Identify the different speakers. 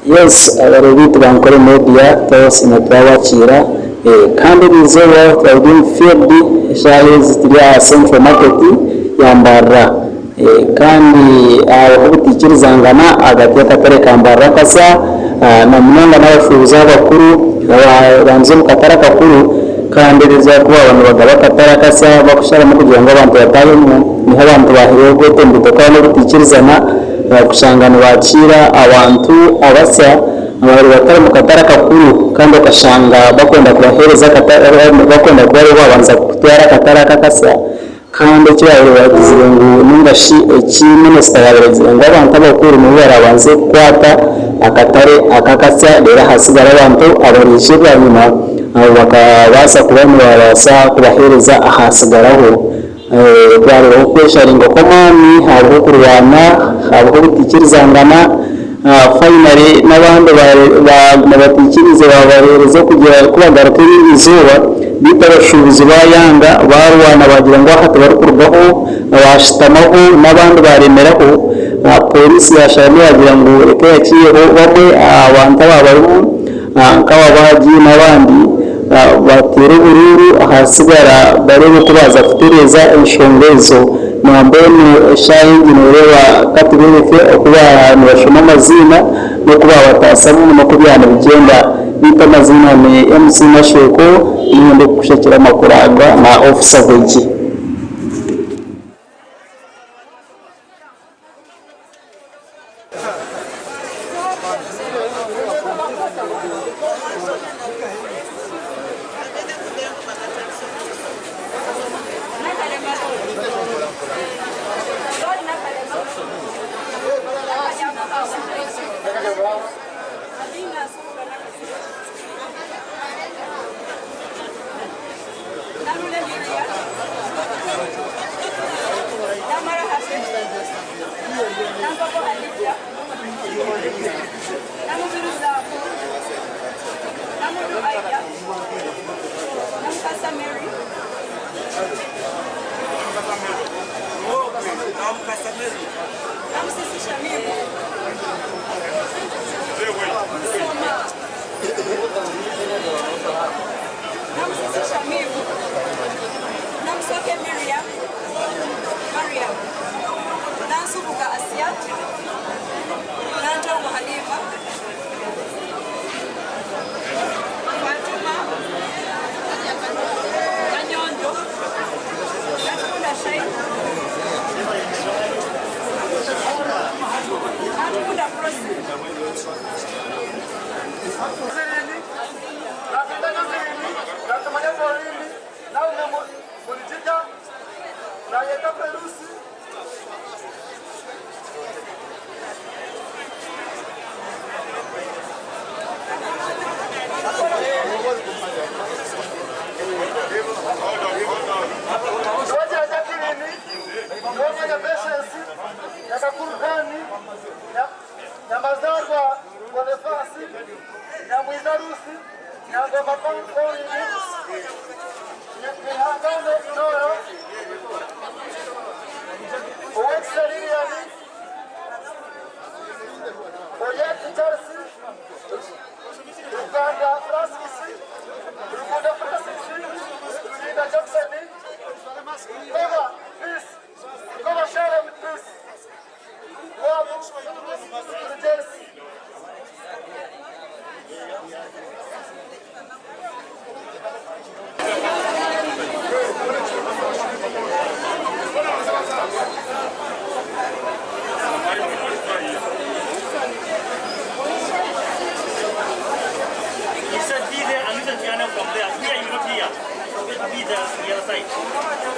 Speaker 1: Yes abareebi baitu ba Ankole Media twabasiima twabakiira kandi eriizooba twaba turi omu field eshaaha ezi turi aha Central Market ya Mbarara kandi hariho obutaikirizangana ahagati y'akatare ka Mbarara akasya na munonga n'abashuubuzi abakuru ababandize omu katare akakuru kandi eriizooba ku baaba nibagaba akatare akasya bakusharamu kugira ngu abantu bataahemu niho abantu baaheerwa ogwetomboito kandi n'obutaikirizana Kushanga nibakiira abantu abasya ababaire batari mu katare akakuru kandi okashanga bakwenda kubaheereza akatare bakwenda kuba aribo baabanza kutwara akatare aka akasya kandi eki baabaire bagizire ngu ninga shi eki minisita yaabaire agizire ngu abantu abakuru nibo baraabanze kukwata akatare aka akasya reero hasigare abantu abaraije bwanyima abo bakabaasa kuba nibabaasa kubaheereza ahasigaraho. Hariho okwesharinga kw'amaani, hariho okurwana, hariho obutaikirizangana, finally n'abandi baaguma bataikiriize baabaheereza kugira ku bagaruka erindi izooba, beitu abashuubuzi baayanga baarwana baagira ngu aha tibarikurugaho, baashutamaho n'abandi baaremeraho, pooriisi yaasharamu yaagira ngu reka eyakiireho bamwe aha bantu aba barimu nk'ababaagi n'abandi bateera oburuuru ahasigara bareebe oku baaza kutereeza enshonga ezo. Nambwenu eshaaha egi nooreeba ka tubeereke oku nibashoma amaziina n'oku baabataasamu n'oku byaba nibigyenda. Beitu amaziina ni MC Masheko niinye ndikukushakira amakuru aga na Officer Bwegi.
Speaker 2: He said be there and listen to your name from there. Here you not here. Be there on the other side.